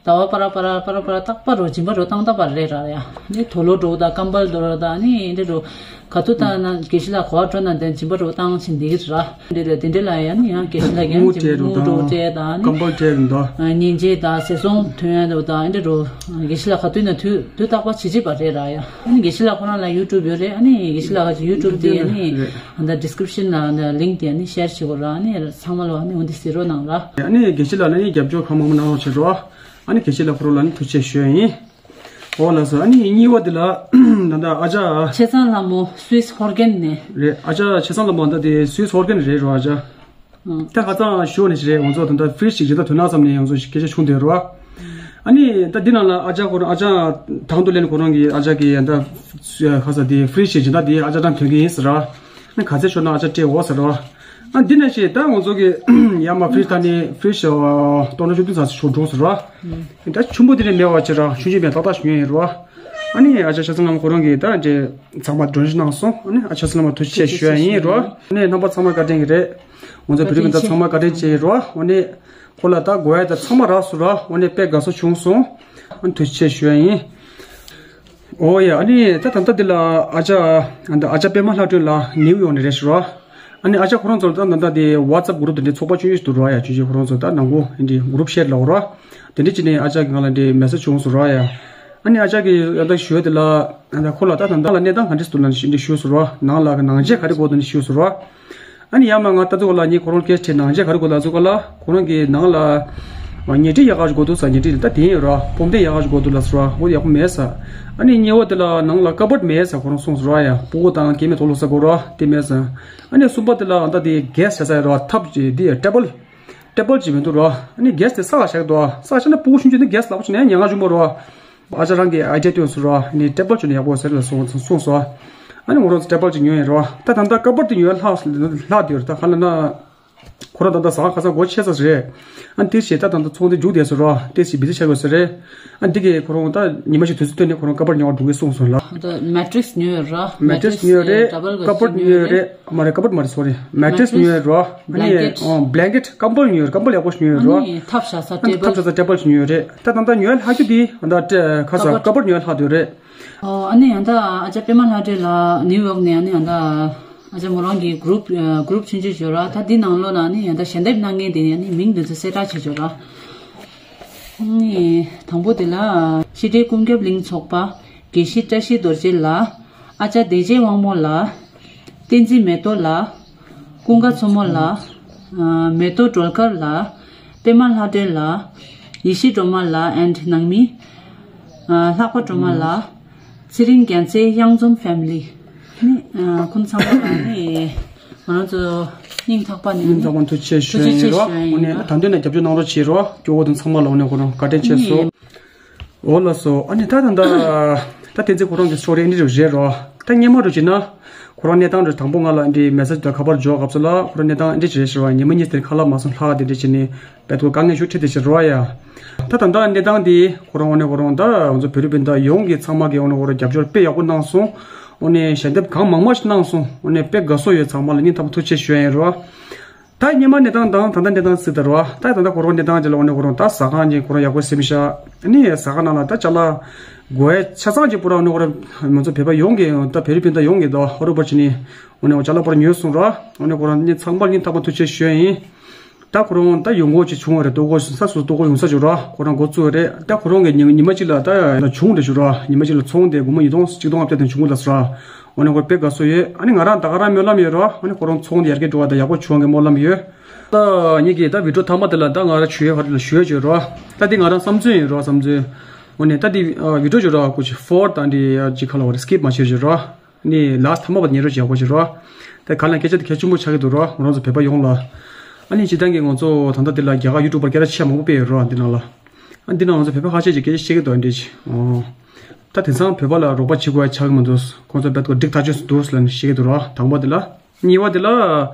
ཟླ་བ་པ་ར་པ་ར་པ་ར་པ་ར་རྟག་པ་རོ་སྦྱིན་པ་རོ་བཏང་ད་པ་རེད་ར་ཡ། ནི་དུག་ལོག་འགྲོ་དང་ཀམ་བལ་འགྲོ་དང་ནི་འདི་རོ་ག་ཚོད་བཏང་ན་དགེ་བཤེས་ལགས་གོ་བ་སྤྲོད་ན་དེ་སྦྱིན་པ་རོ་བཏང་བཞིན་འདི་གི་ར། འདི་རེད་དེ་འདྲ་ལ་ཡ་ནི་ཡང་དགེ་བཤེས་ལགས་ཀྱང་དངུལ་སྤྲད་རོ་དངུལ་རོ་དང་སྤྲད་དང་ནི་ཀམ་བལ་སྤྲད་རོ་དང་། ཉིན་བྱེད་དང་ཟས་སོང་ཐོན་ཡ་འདྲ་དང་འདི་རོ་དགེ་བཤེས་ལགས་ག་དུས་ན་དུས་དུས་རྟག་པ་བྱེད་ཅིག་པ་རེད་ར་ཡ། ཨ་ནི་དགེ་བཤེས་ལགས་ཁོ་རང་ལ་ཡུ་ཊུབ་ཡོད་རེད། ཨ་ནི་དགེ་བཤེས་ལགས་ཀྱི་ཡུ་ཊུབ་དེ་ཨ་ནི་རེད། ཨ་ད་ཌི་སི་ཀི་རིབ་ཤན་ལ་ལིང་ཀི་དེ་ཨ་ནི་ཤེར་བྱེད་དགོས་ར། ཨ་ནི་ཚང་མ་ལ་ཨ་ནི་འོ་འདི་ཟེར་རོགས་གནང་ར། ཨ་ནི་དགེ་བཤེས་ལགས་ལ་ནི་རྒྱབ་སྐྱོར་གང་མང་མང་གནང་རོགས་བྱེད་རོགས། ཨ་ནི་དགེ་བཤེས་ལགས་ཁོ་རང་ལ་ནི་ཐུགས་རྗེ་ཆེ་ཞུ་ཡ་ཡིན། འོ་ལགས་སོ། ཨ་ནི་གཉིས་པ་དེ་ལ་ད་ལྟ་ཨ་ཅག་ཆེ་ཚང་ལྷ་མོ་སུད་སི་ཧོར་གན་ནས་རེད། ཨ་ཅག་ཆེ་ཚང་ལྷ་མོ་ད་དེ་སུད་སི་ཧོར་གན་ནས་རེད་རོ་ཨ་ཅག་ད་ཁ་སང་ཞོགས་ནས་ཞིག་རེད། ང་ཚོ་ད་ལྟ་ཕི་རིཇ་ཞིག་ཇི་ལྟར་དོན་དག་ཙམ་ནས་ང་ཚོ་ཞིག་སྐད་ཆ་བྱུང་བསྡད་རོ། ཨ་ནི་ད་འདི་ནང་ལ་ཨ་ཅག་ཁོ་རང་ཨ་ཅག་དང་དུ་ལེན་ཁོ་རང་གི་ཨ་ཅག་གི་ད་ཁ་ས་དེ་ཕི་རིཇ་ཞིག་ཇི་ལྟར་དེ་ཨ་ཅག་དང་དོན་གི་ཡིན་ཟེར་རོ། ཨ་ནི་ག་ཚད་ཤོར་ན་ཨ་ཅག་སྤྲད་འོ་ཟེར་རོ། ཨ་འདི་ནང་ཞིག་ད་ང་ཚོ་གི་ཡ་མ་ཕི་རིཇ་ད་ནི་ཕི་རིཇ་སྟོང་ཕྲག་བཅུ་བདུན་ཙམ་ཞིག་ཤོར་འགྲོ་ཟེར་རོ། ད་ཆུང་པོ་དེ་ནས་མེད་པ་ཅིག་ར་ཆུང་ཆུང་མེད་ཏག་ཏག་ཞིག་ཉོས་ཡིན་རོ། ཨ་ནི་ཨ་ཅག་ཆེ་ཚང་ལྷ་མོ་ཁོ་རང་གིས་ད་ཚང་མ་ཌོ་ནེ་ཤན་གནང་སོང་། ཨ་ནི་ཨ་ཅག་ཆེ་ཚང་ལྷ་མོ་ཐུགས་རྗེ་ཆེ་ཞུ་ཡ་ཡིན་རོ། ཨ་ནི་རྣམ་པ་ཚང་མ་བཀའ་དྲིན་གྱི་རེད། ང་ཚོ་བོད་རིགས་མི་ཚང་མ་བཀའ་དྲིན་ཆེ་ཡིན་རོ། ཨ་ནི་ཁོ་ལ་ད་དགོས་ཡ་ད་ཚང་མ་རག་སོང་རོ། ཨ་ནི་དཔེ་དགའ་བསུ་བྱུང་སོང་། ཨ་ནི་ཐུགས་རྗེ་ཆེ་ཞུ་ཡ་ཡིན། ཨོ་ཡ། ཨ་ནི་ད་ད་ལྟ་འདི་ལ་ཨ་ཅག་ཨ་ཅག་པད་མ་ལྷ་སྒྲོན་ལགས་ནིའུ་ཡོག་ནས་རེད་ཤག་རོ། ཨ་ནི་ཨ་ཅག་ཁོ་རང་ཚོར་ད་ད་ལྟ་དེ་ཝ་ཊི་སེབ་གུ་རུབ་དེ་འདྲའི་ཚོགས་པ་ཆུང་ཆུང་ཞིག་འདུག་རོ་ཡ། ཆུང་ཆུང་ཁོ་རང་ཚོ་ད་ནང་ཁུལ་འདི་གུ་རུབ་ཤེར་ལབ་རོ། དེ་འདྲ་བྱས་ནས་ཨ་ཅག་གིས་ང་ལ་འདི་མེ་སེཇ་བྱུང་སོང་རོ་ཡ། ཨ་ནི་ཨ་ཅག་གིས་ཡང་ད་ཞུ་ཡ་དེ་ལ་ཨ་ད་ཁོ་ལ་ད་ད་ལྟ་ལ་གནས་སྟངས་ག་འདྲ་འདུག་ལབ་ནས་ཞུ་འདི་ཞུས་སོང་རོ། ནང་ལ་ནང་ཆས་ག་རེ་དགོས་འདུག་ནི་ཞུས་སོང་རོ། ཨ་ནི་ཡ་མ་ང་ད་ཚོ་ལ་ངས་ཁོ་རང་སྐད་ཆ་དྲིས་ནང་ཆས་ག་རེ་དགོས་ལབ་ཚོ་ག་ལ་ཁོ་རང་གིས་ནང་ལ་ཉལ་ཁྲི་ཡག་ག་ཞིག་དགོས་འདུག་ཟེར། ཉལ་ཁྲི་ད་དེ་ཡིན་རོ། སྤོམ་སྟེགས་ཡག་ག་ཞིག་དགོས་འདུག་ལབ་སོང་རོ། འོ་ཡག་པོ་མེད་ཟེར། ཨ་ནི་གཉིས་པ་དེ་ལ་ནང་ལ་ཀ་བོཌ་མེད་ཟེར་ཁོ་རང་གསུངས་སོང་རོ་ཡ། སྤུ་གུ་དང་སྐྱེ་དམན་དུག་ལོག་ཟ་དགོས་རོ་དེ་མེད་ཟེར། ཨ་ནི་གསུམ་པ་དེ་ལ་ཨ་ད་དེ་གེ་སི་བྱ་ས་ཡོད་རོ། ཐབ་ཅིག་འདི་ཊེ་བལ། ཊེ་བལ་ཅིག་མི་འདུག་རོ། ཨ་ནི་གེ་སི་དེ་ས་ལ་བཞག་འདུག་ས་ལ་བཞག་ན་སྤུ་གུ་ཆུང་ཆུང་དེ་གེ་སི་ལག་པ་ཆུ་ནས་ཉལ་ང་བྱུང་བ་རོ། ཨ་ཅག་རང་གིས་ཨའི་ཌི་ཡ་བཏོན་སོང་རོ། ཨ་ནི་ཊེ་བལ་ཅིག་ནས་ཡག་པོ་ཟེར་ལ་གསུངས་གསུངས་སོང་། ཨ་ནི་ང་རང་ཚོ་ཊེ་བལ་ཅིག་ཉོས་ཡིན་རོ། ད་ད་ལྟ་ཀ་བོཌ་དེ་ཉོས་ལྷག་ལྷག་དེ་ཡོད་རེད། ད་ག་ལ་ན་ ཁོ་རང་ད་ལྟ་ཟ་ཁ་ས་སྒོ་ཕྱེ་ས་རེད། ཨ་དེ་བྱས་ད་ད་ལྟ་ཚོང་དེ་རྒྱུགས་བསྡད་སོང་ར། དེ་བྱས་བི་ཛི་ཆགས་དགོས་ས་རེད། ཨ་འདི་གས་ཁོ་རང་ད་ཉི་མ་ཞིག་དུས་ཚོད་བཏོན་ནས་ཁོ་རང་ཀ་པར་ཉོ་བར་འགྲོ་གི་གསུངས་སོང་ལ། ད་མེ་ཏྲིག་སི་ཉོས་ཡོད་ར། མེ་ཏྲིག་སི་ཉོས་རེད། ཀ་པར་ཉོས་རེད། མ་རེད། ཀ་པར་མ་རེད། སོ་རི། མེ་ཏྲིག་སི་ཉོས་རེད་ར། ཨ་ནི་ཨོ་བྷི་ལེང་ཀེཊ་ཀམ་བལ་ཉོས་རེད། ཀམ་བལ་ཡག་པོ་ཞིག་ཉོས་ཡོད་ར། ཨ་ནི་ཐབ་བཞག་ས་ཊེ་བལ། ཐབ་བཞག་ས་ཊེ་བལ་ཞིག་ཉོས་ཡོད་རེད། ད་ད་ལྟ་ཉོས་ལྷག་རྒྱུ་དེ་ད་ལྟ་ཁ་ས་ཀ་པར་ཉོས་ལྷག་འདུག་རེད། ཨོ་ཨ་ནི་ཡང་ད་ཨ་ཅག་པད་མ་ལྷ་སྒྲོལ་ལགས་ནིའུ་ཡོག་ནས། ཨ་ནི་ཡང་ད་ཨ་ཅག་མོ་རང་གི་གུ་རུབ་གུ་རུབ་ཆུང་ཆུང་ཞིག་ཡོད་ར། ད་འདི་ནང་ལོགས་ལ་ཨ་ནི་ཡང་ད་ཞལ་འདེབས་གནང་མཁན་དེ་ནས་ཨ་ནི་མིང་དེ་ཚོ་གསལ་བསྒྲགས་བྱེད་ཆོག་ར། ཨ་ནི་དང་པོ་དེ་ལ་ཤེས་སྒྲིབ་ཀུན་ཁྱབ་གླིང་ཚོགས་པ་དགེ་བཤེས་བཀྲ་ཤིས་རྡོ་རྗེ་ལགས། ཨ་ཅག་བདེ་ཆེན་དབང་མོ་ལགས། བསྟན་འཛིན་མེ་ཏོག་ལགས། ཀུན་དགའ་མཚོ་མོ་ལགས། ཨ་མེ་ཏོག་སྒྲོལ་དཀར་ལགས། པད་མ་ལྷ་སྒྲོལ་ལགས། ཡེ་ཤེས་སྒྲོལ་མ་ལགས་and ནང་མི། ཨ་ལྷག་པ་སྒྲོལ་མ་ལགས། ཚེ་རིང་རྒྱལ་མཚན། གཡང་འཛོམས་ཕེ་མི་ལི། ནི་ཨ་ཁོང་ཚང་མ་ལ་ནི་ང་རང་ཚོ་སྙིང་ཐག་པ་ནས། སྙིང་ཐག་པ་ནས་ཐུགས་རྗེ་ཆེ་ཞུ་ཡ་ཡིན་རོགས། ཐུགས་རྗེ་ཆེ་ཞུ་ཡ་ཡིན། ཨོ་ནི་ད་དུང་ནས་རྒྱབ་སྐྱོར་གནང་རོགས་བྱེད་རོགས། སྐྱོ་བོ་དང་ཚང་མ་ལ་ཨོ་ནི་ཁོ་རང་བཀའ་དྲིན་ཆེ་ཞུ། ཨོ་ལགས་སོ། ཨ་ནི་ད་ད་ད་ད་བསྟན་འཛིན་ཁོ་རང་གི་སོ་རེ་ཨ་ནི་རེ་བཞེས་རོགས། ད་སྔོན་མ་རུ་བྱས་ན་ཁོ་རང་གནས་སྟངས་རུ་དང་པོ་ང་ལ་འདི་མེ་སེ་ཇི་དང་ཁ་པར་འབྱོར་སྐབས་སུ་ལ་ཁོ་རང་གནས་སྟངས་འདི་བྱས་ཞུ་བ། ཉི་མ་གཉིས་དེར་ཁ་ལག་མ་སོང་ལྷག་དེ་འདྲ་བྱས་ནས་བལ་ཏུ་དཀའ་ངལ་ཞིག་འཕྲད་དེ་ཞིག་རོ་ཡ། ད་ད་ལྟ་གནས་སྟངས་འདི་ཁོ་རང་ཨོ་ནི་ཁོ་རང་ད་ང་ཚོ་བོད་རིགས་སྤུན་ཟླ་ཡོངས་ཀྱི་ཚང་མ་གི་ཨོ་ནི་ཁོ་རང་རྒྱབ་སྐྱོར་དཔེ་ཡག་པོ་གནང་སོང་། ཨོ་ནི་ཞལ་འདེབས་གང་མང་མང་ཞིག་གནང་སོང་། ཨོ་ནི་དཔེ་དགའ་བསུ་ཡོད། ཚང་མ་ལ་སྙིང་ཐག་པ་ཐུགས་རྗེ་ཆེ་ཞུ་ཡ་ཡིན་རོ། ད་སྔོན་མ་གནས་སྟངས་དང་ད་ལྟ་གནས་སྟངས་གཟིགས་དང་རོ། ད་ད་ལྟ་ཁོ་རང་གནས་སྟངས་ཅིག་ལ་ཨོ་ནི་ཁོ་རང་ད་ཟ་ཁང་ཅིག་ཁོ་རང་ཡག་པོ་ཟིན་ཤག་ཨ་ནི་ཟ་ཁང་ནང་ལ་ད་ཅ་ལག་དགོས་ཡ་ཆ་ཚང་ཅིག་པུ་ར་ཨོ་ནི་ཁོ་རང་ང་ཚོ་བོད་པ་ཡོངས་ཀྱི་ད་བོད་རིགས་སྤུན་ཟླ་ཡོངས་ཀྱི་ད་ཧོ་རུ་པར་ཅི་ནི་ཨོ་ནི་ཅ་ལག་པུ་ར་ཉོས་སོང་རོ། ཨོ་ནི་ཁོ་རང་ནི་ཚང་མར་སྙིང་ཐག་པ་ཐུགས་རྗེ་ཆེ་ཞུ་ཡ་ཡིན། ད་ཁོ་རང་ད་ཡོང་སྒོ་ཅིག་བྱུང་བ་རེད། ལྟོ་གོས་ས་སོ་ལྟོ་གོས་ཡོང་ས་ཅིག་ར་ཁོ་རང་འགོ་བཙུགས་རེད། ད་ཁོ་རང་གི་ཉི་ཉི་མ་གཅིག་ལ་ད་བྱུང་རེད་ཞུ་ར། ཉི་མ་གཅིག་ལ་ཚོང་དེ་སྒོར་མོ་ཉིས་སྟོང་གཅིག་སྟོང་ལྔ་བརྒྱ་དེ་བྱུང་གི་ལབ་སོང་ར། ཨོ་ནི་ཁོ་དཔེ་དགའ་བསུ་ཡོད། ཨ་ནི་ང་རང་ད་ག་རང་སྨོན་ལམ་ཡོད་ར། ཨ་ནི་ཁོ་རང་ཚོང་དེ་ཡར་རྒྱས་འགྲོ་བ་དང་ཡག་པོ་བྱུང་བ་གི་སྨོན་ལམ་ཡོད། ད་ངེད་ཀྱི་ད་བི་ཌི་ཡོ་མཐའ་མ་དེ་ལ་ད་ང་རང་ཞུ་ཡ་ག་རེ་ལ་ཞུ་ཡ་བྱོས་ར། ད་འདི་ང་རང་བསམ་ཚུལ་ཡིན་ར་བསམ་ཚུལ། ཨོ་ནི་ད་འདི་བི་ཌི་ཡོ་བྱོས་ར་ཁོ་ཅིག་ཕོར་ད་འདི་ཅིག་ཁ་ལ་བ་རེ་སི་ཀིབ་མ་བྱེད་བྱོས་ར། ནི་ལཱསི་ཊི་མཐའ་མ་བར་ཉན་རོགས་བྱེད་དགོས་ཤིག་རོ། དེ་ག་ལ་སྐད་ཆ་དེ་གལ་ཆེན་པོ་ཆགས་ཀྱི་འདུག་རོ། ང་རང་ཚོ་བོད་པ་ཡོངས་ལ། ཨ་ནི་སྤྱིར་བཏང་གི་ང་ཚོ་ད་ལྟ་འདི་ལ་རྒྱ་གར་ཡུ་ཊུབ་པར་སྐད་གྲགས་ཆེ་མང་པོ་སྤེལ་ཡོད་རོ་འདི་ནང་ལ། ཨ་འདི་ནང་ང་ཚོ་བོད་པ་ཁ་ཤས་ཀྱིས་སྐད་ཆ་བཤད་ཀྱི་འདུག་འདི་ཅི། ཨོ། ད་དེང་སང་བོད་པ་ལ་རོགས་པ་བྱེད་དགོས་ཡ་ཆགས་ཀྱི་མི་འདུག་ཁོང་ཚོ་བེད་ཀོ་སྒྲིག་ཐག་ཆོད་འདུག་ལབ་ནས་བཤད་ཀྱི་འདུག་རོ། དང་པོ་དེ་ལ། གཉིས་པ་དེ་ལ།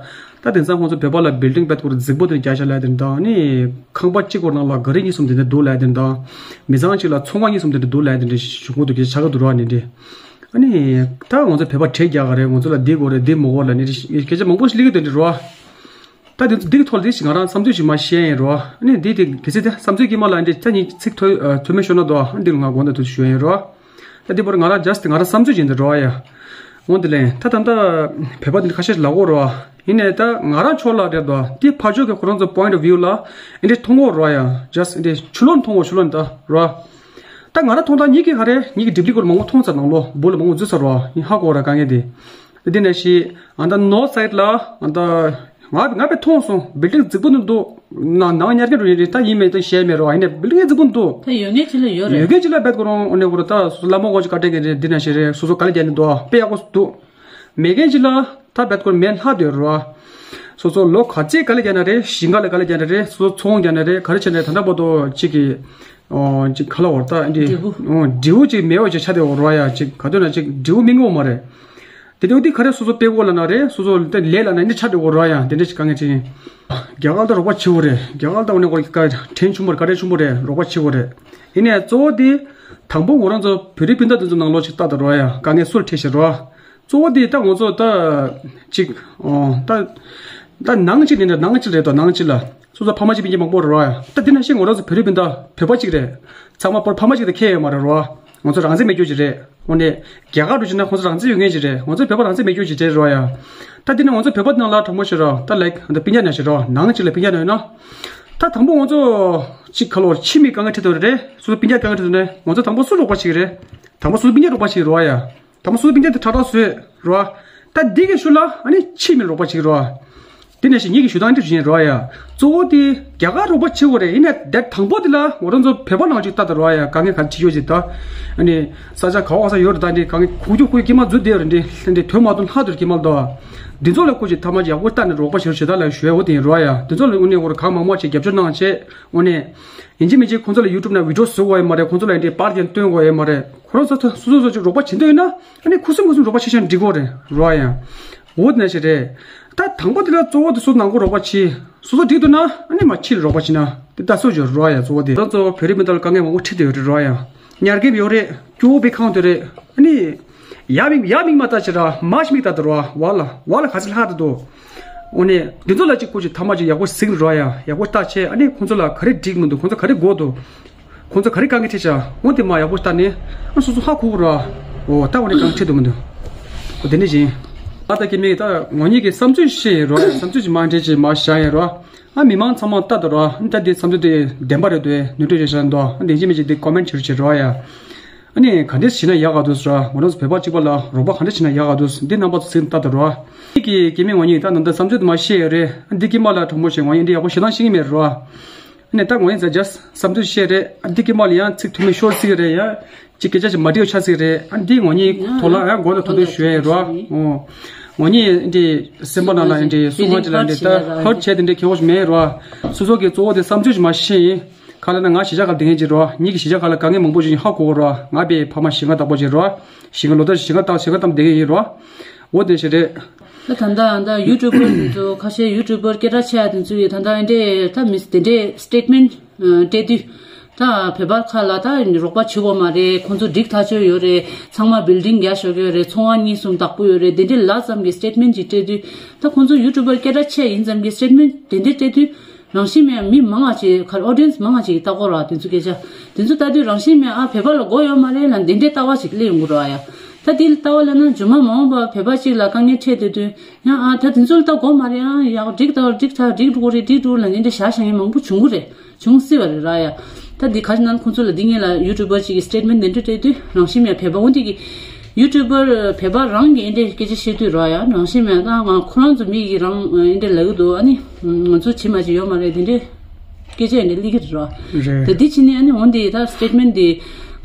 ད་དེང་སང་ཁོང་ཚོ་བོད་པ་ལ་བིལ་ཌིང་བེད་ཀོ་རྫིག་པོ་དེ་རྒྱག་བྱ་ལབ་ཡ་དེ་འདྲ་དང་ནི། ཁང་པ་གཅིག་གོ་ནང་ལ་ག་རེ་གཉིས་གསུམ་དེ་འདྲ་འདུག་ལབ་ཡ་དེ་འདྲ་དང་། མི་ཚང་གཅིག་ལ་ཚོང་ཁང་གཉིས་གསུམ་དེ་འདྲ་འདུག་ལབ་ཡ་དེ་འདྲ་ཞིག་བྱུང་གི་འདུག་གི་ཆགས་ཀྱི་འདུག་རོ་ནི་འདི། ཨ་ནི། ད་ང་ཚོ་བོད་པ་བྲེལ་རྒྱག་ག་རེད། ང་ཚོ་ལ་འདི་དགོས་རེད། འདི་མི་དགོས་ལབ་ནི་རེ་སྐད་ཆ་མང་པོ་ཞིག་སླེབས་ཀྱི་འདུག་འདི་རོ། ད་འདི་འདི་གི་ཐོག་ལ་འདི་ཞིག་ང་རང་བསམ་ཚུལ་ཞིག་མར་བཤད་ཡིན་རོ། ཨ་ནི་འདི་དེ་གལ་སྲིད་དེ་བསམ་ཚུལ་དཀྱུས་མ་ལ་འདི་ད་ཉིན་ཚིག་ཐོ་ཨ་ཐོ་མེད་ཤོར་ན་དོ་ཨ་འདི་ལ་ང་དགོངས་དག་ཐུགས་ཞུ་ཡིན་རོ། ད་འདི་བར་ང་རང་just ང་རང་བསམ་ཚུལ་ཞིག་འདི་རོ་ཡ། འོན་ཏེ་ལན་ད་ད་ད་བོད་པ་འདི་ཁ་ཤས་ལ་གོ་རོ། ཡིན་ནའི་ད་ང་རང་ཕྱོགས་ལ་རེད་དོ། འདི་ཕར་ཕྱོགས་ཀྱི་ཁོ་རང་ཚོ་point of view ལ་འདི་མཐོང་གོ་རོ་ཡ། just འདི་ཆུ་ལོན་མཐོང་གོ་ཆུ་ལོན་ད་རོ། ད་ང་རང་མཐོང་ད་ཉིད་ཀྱི་ག་རེ་ཉིད་ཀྱི་སྒྲིབ་ལི་སྐོར་མང་པོ་མཐོང་ཚར། ནང་ལོ་སྦུག་ལ་མང་པོ་འཛུལ་ཚར་རོ། ཡིན་ཧ་གོ་ར་དཀའ་ངལ་འདི། འདི་ནས་ཤི་ཨ་ད་north side ལ་ཨ་ད། ང་ང་དཔེ་མཐོང་སོང་། བིལ་ཌིང་རྫིག་པོ་འདུག་ན་ནང་ཉར་མཁན་འགྲོ་ཡིན་རེད། ད་ཡིན་མེད་ད་ཤེས་མེད་རོ། ཡིན་ནའི་བིལ་ཌིང་རྫིག་པོ་འདུག་ད་ཡོད་མཁན་ཅིག་ལ་ཡོད་རེད། ཡོད་མཁན་ཅིག་ལ་བེད་ཀོ་རང་ཨོ་ནེ་གོ་ར་ད་སོ་སོ་བླ་མ་དགོངས་ཀྱི་བཀའ་དྲིན་གྱིས་རེད། འདི་ན་ཤེས་རེད། སོ་སོ་ག་ལ་རྒྱ་ནི་འདུག་དཔེ་ཡག་པོ་འདུག་མེད་མཁན་ཅིག་ལ་ད་བེད་ཀོ་ར་མེད་ལྷག་འདོད་རོ། སོ་སོ་ལོ་ག་ཚད་ག་ལ་རྒྱ་ན་རེད། ཞིང་ཁ་ལ་ག་ལ་རྒྱ་ན་རེད། སོ་སོ་ཚོང་རྒྱ་ན་རེད། ག་རེ་བྱས་ན་རེད། ད་ལྟ་བར་དུ་ཅིག་གི་ཨོ་ཅིག་ག་ལ་བར་ད་འདི་འབྲས་བུ། ཨོ་འབྲས་བུ་ཅིག་མེད་པ་ཅིག་ཆགས་བསྡད་ཡོད་རོ་ཡ། ཅིག་ག་དུས་ན་ཅིག་འབྲས་བུ་སྨིན་གྱི་ཡོད་མ་རེད། དེ་དུས་འདི་ག་རེ་སོ་སོ་དཔེ་གོ་ལ་ན་རེད། སོ་སོ་ལས་ལ་ན་འདི་ཆགས་འགྲོ་གོ་རོ་ཡ། དེ་འདྲ་ཞིག་དཀའ་ངལ་ཅིག་ཡིན། རྒྱ་གར་ད་རོགས་པ་བྱེད་དགོས་རེད། རྒྱ་གར་ད་འོ་ནས་གོ་ཀ་དྲིན་ཆུང་པོ་རེད། བཀའ་དྲིན་ཆུང་པོ་རེད། རོགས་པ་བྱེད་དགོས་རེད། ཡིན་ནའི་གཙོ་བོ་འདི་དང་པོ་ང་རང་ཚོ་བོད་རིགས་སྤུན་ཟླ་དེ་ཚོ་ནང་ལོགས་ཅིག་ལྟ་དང་རོ་ཡ། དཀའ་ངལ་སུར་འཕྲད་ཤེས་རོ། གཙོ་བོ་འདི་ད་ང་ཚོ་ད་ཅིག་ཨོ་ད་ད་ནང་ཅིག་ནས་ནང་ཅིག་རེད་དོ། ནང་ཅིག་ལ། སོ་སོ་ཕ་མ་གཅིག་སྤུན་ཀྱག་མང་པོ་རེད་རོ་ཡ། ད་འདི་ནང་བཞིན་ང་རང་ཚོ་བོད་རིགས་སྤུན་ཟླ་བོད་པ་གཅིག་རེད། ཚང་མ་པོར་ཕ་མ་གཅིག་དང་ཁྱད་ཡོད་མ་རེད་རོ། ང་ཚོ་རང་བཙན་མེད་རྒྱུ་ཅིག་རེད། འོ་ནས་རྒྱ་གར་འགྲོ་ཕྱིན་ན་ཁོང་ཚོ་རང་བཙན་ཡོད་མཁན་ཅིག་རེད། ང་ཚོ་བོད་པ་རང་བཙན་མེད་རྒྱུ་ཅིག་རེད་རོ་ཡ། ད་འདི་ནས་ང་ཚོ་བོད་པ་ནང་ལ་དྲང་པོ་བཤད་རོགས། ད་ལའིག་ད་སྤུན་ཀྱག་ནང་བཞིན་རོ། ནང་གཅིག་ལ་སྤུན་ཀྱག་ནང་ཡོད་ན། ད་དང་པོ་ང་ཚོ་གཅིག་ཁ་ལོ་ཕྱི་མི་དཀའ་ངལ་འཕྲད་དོ་རེད། སོ་སོ་སྤུན་ཀྱག་དཀའ་ངལ་འཕྲད་དོ་ནས་ང་ཚོ་དང་པོ་སུ་རོགས་པ་བྱེད་ཀྱི་རེད། དང་པོ་སོ་སོ་སྤུན་ཀྱག་རོགས་པ་བྱེད་ཀྱི་རོ་ཡ། དང་པོ་སོ་སོ་སྤུན་ཀྱག་དེ་ཁྲག་ཁྲག་བཟོས་རོ། ད་འདི་གི་ཤུལ་ལ་ཨ་ནི་ཕྱི་མི་རོགས་པ་བྱེད་ཀྱི་རོ། དེ་ནས་ཤི་ཉིད་ཀྱི་ཞུ་སྟངས་འདི་བཞིན་རོ་ཡ། གཙོ་བོ་དེ་རྒྱ་གར་རོགས་པ་བྱེད་དགོས་རེད། ཡིན་ནའི་དེ་དང་པོ་དེ་ལ་ང་རང་ཚོ་བོད་པ་ནང་ཅིག་ལྟ་དང་རོ་ཡ། དཀའ་ངལ་ག་འཕྲད་ཡོད་ཅིག་ད། ཨ་ནི་ས་ཆ་ག་བ་ས་ཡོད་རེད། ད་འདི་དཀའ་ངལ་ཁུག་ཀྱོག་ཁུག་ཀྱོག་དཀྱིལ་མ་འཛུལ་བསྡད་ཡོད་རེད། འདི་འདི་དོན་མ་དོན་ལྷག་དུ་དཀྱིལ་མ་འདུག་འདི་ཚོ་ལ་ཁོ་ཅིག་ཐ་མ་ཅིག་ཡག་པོ་ལྟ་ནས་རོགས་པ་བྱེད་རོགས་བྱེད་ད་ལ་ཞུ་ཡ་འོ་དེ་ཡིན་རོ་ཡ། འདི་ཚོ་ལ་དངོས་གནས་ཁོ་རང་གང་མང་མང་ཅིག་རྒྱབ་སྐྱོར་གནང་བྱས། དངོས་གནས། ཡིན་གཅིག་མིན་གཅིག་ཁོང་ཚོ་ལ་ཡུ་ཊུབ་ནང་བི་ཌི་ཡོ་བཟོ་དགོས་ཡོད་མ་རེད། ཁོང་ཚོ་ལ་འདི་པར་ཀྱང་སྟོན་དགོས་ཡོད་མ་རེད། ཁོ་རང་ཚོ་སོ་སོ་སོ་ཅིག་རོགས་པ་བྱེད་འདོད་ཡོད་ན་ཨ་ནི་ཁུ་སིམ་ཁུ་སིམ་རོགས་པ་བྱེད་ཤེས་ན་འགྲིག་གི་རེད་རོ་ཡ། འོ་དེ་ནང་བཞིན་རེད། ད་དང་པོ་དེ་ལ་གཙོ་བོ་དེ་སུ་ནང་ཁུལ་རོགས་པ་བྱེད། སོ་སོ་འགྲིག་འདུག་ན་ཨ་ནི་མ་ཕྱི་ལ་རོགས་པ་བྱེད་ན་དེ་ད་སུ་ཡོད་རོགས་ཡ། གཙོ་བོ་དེ་ད་གཙོ་བོ་བོད་རིགས་མི་ཐོག་ལ་དཀའ་ངལ་མང་པོ་འཕྲད་དེ་ཡོད་རེད་རོགས་ཡ། ཉར་མཁན་ཡོད་རེད། སྐྱོ་བོ་པའི་ཁང་དེ་རེད། ཨ་ནི་ཡ་མིག་ཡ་མིག་མ་ལྟ་བྱེད་ར་མ་ཤི་མིག་ལྟ་དུ་རོགས་བ་ལ་བ་ལ་ག་ཚོད་ལྷག་ཏུ་འདུག་འོ་ནི་འདི་ཚོ་ལ་གཅིག་ཁུ་ཅིག་ཐ་མ་ཅིག་ཡག་པོ་གཟིགས་རོགས་ཡ། ཡག་པོ་ལྟ་བྱས་ཨ་ནི་ཁོང་ཚོ་ལ་ག་རེ་འགྲིག་མི་འདུག་ཁོང་ཚོ་ག་རེ་དགོས་འདུག་ཁོང་ཚོ་ག་རེ་དཀའ་ངལ་འཕྲད་བྱ། འོ་དེ་མ་ཡག་པོ་ལྟ་ནས་ཨ་སོ་སོ་ཧ་གོ་གི་ར། འོ་ད་འོ་ནི་དཀའ་ངལ་འཕྲད་འདུག་མི་འདུག་འོ་དེ་ནི་བཞིན། ཨ་ད་ཀྱི་མིག་ད་ངོ་གཉིས་ཀྱི་བསམ་ཚུལ་བཤད་ཡིན་རོགས། བསམ་ཚུལ་ཅིག་མ་འདྲེས་ཅིག་མ་བཞག་ཡིན་རོགས། ཨ་མི་མང་ཚང་མ་ལྟ་དུ་རོགས། ཨ་ད་དེ་བསམ་ཚུལ་དེ་བདེན་པ་རེད་འདུག་ནུས་སྤྲོད་བྱེད་བྱ་འདུག་ཨ་དེ་ཅི་མི་ཅིག་དེ་ཀོ་མེན་ཊི་བྱེད་རོགས་ཡ། ཨ་ནི་ག་འདྲས་བྱེད་ན་ཡག་ག་འདུག་ཟེར་ར། ང་རང་ཚོ་བོད་པ་གཅིག་པ་ལ་རོགས་པ་ག་འདྲས་བྱེད་ན་ཡག་ག་འདུག་འདི་རྣམ་པ་ཚོ་གཟིགས་ལྟ་དུ་རོགས། ཀྱི་སྐྱེ་དམན་ངོ་གཉིས་ད་ནང་ད་བསམ་ཚུལ་དུ་མ་བཤད་ཡོད་རེད། འདི་སྐྱེ་མ་ལ་དྲང་མོ་བྱས་ངོ་གཉིས་འདི་ཡག་པོ་ཞེ་དྲག་ཤེས་ཀྱི་མེད་རོ། ནས་ད་ངོ་གཉིས་ཟ་ཇས་བསམ་ཚུལ་བཤད་རེད། འདི་སྐྱེ་མ་ལ་ཡང་ཚིག་ཐུ་མི་ཤོར་སྲིད་ཀྱི་རེད་ཡ། ཅིག་སྐད་ཆ་ཅིག་མ་འགྲིག་ཆགས་སྲིད་རེད། འདི་ངོ་གཉིས་ཐོག་ལ་ཡང་མགོ་ནས་ཐུག་ཐུག་ཞུ་ཡ་ཡོད་རོ། ངོ་གཉིས་འདི་སེམས་པ་ནང་ལ་འདི་སུ་ང་ཅིག་ལ་འདི་ད་ཧར་བྱས་དེ་འདྲའི་ཁྱད་པར་མེད་རོ། སོ་སོ་གི་གཙོ་བོ་དེ་བསམ་ཚུལ་ཅིག་མ་ཤེས་ཡིན། ག་ལ་ན་ང་གཞིས་ཆགས་ཁ་ལ་བསྡད་མཁན་ཅིག་རོ། ཉིད་ཀྱི་གཞིས་ཆགས་ཁ་ལ་དཀའ་ངལ་མང་པོ་ཞིག་ཧ་གོ་རོ། ང་པའི་ཕ་མ་གཞིས་ཀ་བདག་པོ་ཅིག་རོ། གཞིས་ཀ་ལོ་ལྟར་གཞིས་ཀ་བཏང་གཞིས་ཀ་བཏང་བསྡད་མཁན་ཡིན་རོ། འོ་དེ་ཞིག་རེད། ད་ད་ལྟ་ད་ཡུ་ཊུབ་པར་དེ་ཚོ་ཁ་ཤས་ཡུ་ཊུབ་པར་སྐད་གྲགས་ཆེ་ཡ་དེ་ཚོ་ཡིས་ད་ལྟ་འདྲས་ད་མི་དེ་འདྲས་སི་ཊེ་ཊི་མེན་ཊི་སྤྲད་དུས། ད་བོད་པ་ཁ་ལ་ད་རོགས་པ་བྱེད་དགོས་མ་རེད། ཁོང་ཚོ་འགྲིག་ཐག་ཆོད་ཡོད་རེད། ཚང་མ་བིལ་ཌིང་རྒྱག་ཤོག་གི་ཡོད་རེད། ཚོང་བ་གཉིས་གསུམ་བདག་པོ་ཡོད་རེད། དེ་འདྲས་ལབ་ཙམ་གྱི་སི་ཊེ་ཊི་མེན་ཊི་ཅིག་སྤྲད་དུས། ད་ཁོང་ཚོ་ཡུ་ཊུབ་པར་སྐད་གྲགས་ཆེ་ཡིན་ཙམ་གྱི་སི་ཊེ་ཊི་མེན་ཊི་དེ་འདྲས་སྤྲད་དུས། རང་བཞིན་མེད་མི་མང་ང་ཅིག་གར་ཨོ་ཌི་ཡེན་སི་མང་ང་ཅིག་ལྟ་གོ་ར། དེ་ཚོ་སྐད་ཆ་དེ་ཚོ་ལྟ་དུས་རང་བཞིན་མེད་ཨ་བོད་པ་ལ་མགོ་ཡོད་མ་རེད་ལ་འདི་འདྲའི་ལྟ་བ་ཞིག་སླེབས་ཡོང་གི་ར་ཡ། ད་དེ་ལྟ་བ་ལ་ན་རྗེས་མ་མ་འོངས་པ་བོད་པ་ཅིག་ལ་དཀའ་ངལ་འཕྲད་དུས་དུས་ཡང་ཨ་ད་དེ་ཚོ་ལ་ལྟ་དགོས་མ་རེད། ཨ་ཡག་འགྲིག་ད་འགྲིག་ད་འགྲིག་འགྲོ་གི་རེད། འགྲིག་འགྲོ་ལ་འདི་འདྲ་བཞག་བཞག་མཁན་མང་པོ་བྱུང་གི་རེད། བྱུང་སྲིད་པ་རེད་ར་ཡ། ད་འདི་ག་ཅི་ན་ཁོང་ཚོ་ལ་འདི་ངེད་ལ་ཡུ་ཊུབ་པར་ཅིག་གི་སི་ཊེ་ཊི་མེན་ཊི་འདི་འདྲ་སྤྲད་དུས་རང་བཞིན་མེད་བོད་པ་འོ་འདི་གི་ཡུ་ཊུབ་པར་བོད་པ་རང་གི་འདི་འདྲའི་སྐད་ཆ་བཤད་དུས་ར་ཡ་རང་བཞིན་མེད་ད་ང་ཁོ་རང་ཚོ་མི་གི་རང་འདི་འདྲ་ལབ་གི་འདུག་ཨ་ནི་ང་ཚོ་བྱེད་མ་བྱེད་ཡོད་མ་རེད། འདི་འདྲའི་སྐད་ཆ་འདི་འདྲ་སླེབས་ཀྱི་རེད་ར། རེད། ད་འདི་ཕྱི་ནས་ཨ་ནི་འོ་འདི་ད་སི་ཊེ་ཊི་མེན་ཊི་འདི་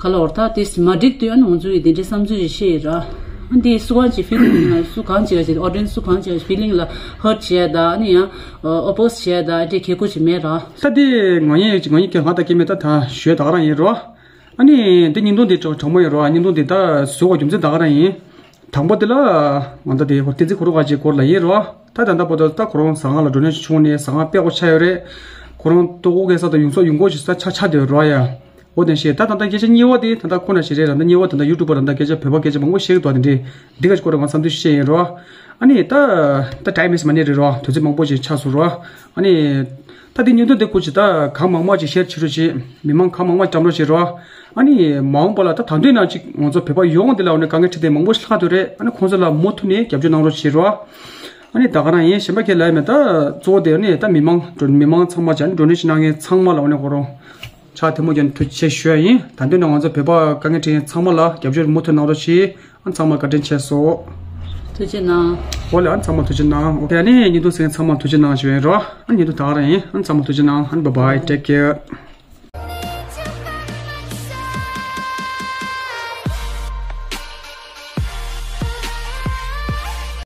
ག་ལ་འོར་ད་དེ་མ་འགྲིག་དུས་ཨ་ནི་ང་ཚོ་ཡི་འདི་འདྲའི་བསམ་ཚུལ་ཞིག་བཤད་ཡོད་ར། ཨ་འདི་སུ་གང་ཅིག་ཕི་ལིང་སུ་གང་ཅིག་ཨོ་ཌི་ཡེན་སི་སུ་གང་ཅིག་ཕི་ལིང་ལ་ཧར་ཊི་བྱས་ད་ཨ་ནི་ཡང་ཨོ་པོ་སི་བྱས་ད་ཨ་འདྲའི་ཁེ་ཁོ་ཅིག་མེད་ར། ད་དེ་ང་ཡིན་ང་ཡིན་ཀྱང་ང་དང་སྐྱེ་མེད་ད་ད་ཞོལ་ད་ག་རང་ཡིན་རོ། ཨ་ནི་དེ་བརྙན་ཐུང་དེ་གྲོགས་གྲོགས་མོ་ཡིན་རོ། བརྙན་ཐུང་དེ་ད་བཟོ་བ་རྒྱུ་མཚན་ད་ག་རང་ཡིན། དང་པོ་དེ་ལ་ང་ད་དེ་ཧོ་བསྟན་འཛིན་གུ་རུ་ཁ་ཅིག་སྐོར་ལ་ཡིན་རོ། ད་ད་ལྟ་བར་དུ་ད་ཁོ་རང་ཟ་ཁང་ལ་འགྲོ་ནས་བྱུང་ནས་ཟ་ཁང་དཔེ་ཁོ་ཆགས་ཡོད་རེད། ཁོ་རང་ལྟོ་གོ་གེ་ས་དང་ཡོང་ས་ཡོང་སྒོ་ཞིག་ས་ཆ་ཆ་དེ་རོ་ཡ། འོ་དེ་ཤེས་ད་ད་ད་སྐད་ཆ་གཉིས་པ་དེ་ད་ད་ཁོ་ན་ཞིག་རེད། ད་ད་གཉིས་པ་ད་ད་ཡུ་ཊུབ་པར་ད་ད་སྐད་ཆ་བོད་པ་སྐད་ཆ་མང་པོ་བཤད་གི་འདུག་དེ་འདྲས་འདི་ག་ཅིག་སྐོར་ལ་ང་བསམ་ཚུལ་བཤད་ཡིན་རོ། ཨ་ནི་ད་ད་ཊའིམ་མེད་མ་ནི་རེད་རོ། དུས་ཚོད་མང་པོ་ཞིག་ཆགས་སོང་རོ། ཨ་ནི་ད་དེ་བརྙན་ཐུང་དེ་ཁུར་ཅིག་ད་གང་མང་མང་ཅིག་ཤེར་བྱེད་རོགས་བྱེད། མི་མང་གང་མང་མང་བཀྲམ་རོགས་བྱེད་རོ། ཨ་ནི་མ་འོངས་པ་ལ་ད་ད་དུང་ན་ཅིག་ང་ཚོ་བོད་པ་ཡོངས་འདི་ལ་འོ་ནི་དཀའ་ངལ་འཕྲད་དེ་མང་པོ་ཞིག་ལྷག་འདུག་རེད། ཨ་ནི་ཁོང་ཚོ་ལ་མུ་མཐུད་ནས་རྒྱབ་སྐྱོར་གནང་རོགས་བྱེད་རོ། ཨ་ནི་ད་ག་རང་ཡིན་གཞན་པ་ཁྱེད་ལ་ཡ་མེད་ད། གཙོ་བོ་དེ་ཨ་ནི་ད་མི་མང་མི་མང་ཚང་མ་ཅིག་ཨ་ནི་ཌོ་ནེ་ཤན་གནང་མཁན་ཚང་མ་ལ་འོ་ནི་ཁོ་རང་ཕྱག་ཐལ་མོ་སྦྱར་ནས་ཐུགས་རྗེ་ཆེ་ཞུ་ཡ་ཡིན། ད་དུང་ན་ང་ཚོ་བོད་པ་དཀའ་ངལ་འཕྲད་མཁན་ཚང་མ་ལ་རྒྱབ་སྐྱོར་མུ་མཐུད་གནང་རོགས་བྱེད། ཨ་ཚང་མ་བཀའ་དྲིན་ཆེ་སོང་། ཐུགས་རྗེ་གནང་། འོ་ལེ་ཨ་ཚང་མ་ཐུགས་རྗེ་གནང་། ཨོ་ཁེ་ཨ་ནི་བརྙན་ཐུང་གཟིགས་མཁན་ཚང་མ་ཐུགས་རྗེ་གནང་ཞུ་ཡིན་རོ། ཨ་བརྙན་ཐུང་ད་ག་རང་ཡིན། ཨ་ཚང་མ་ཐུགས་རྗེ་གནང་། ཨ་bye bye, take care.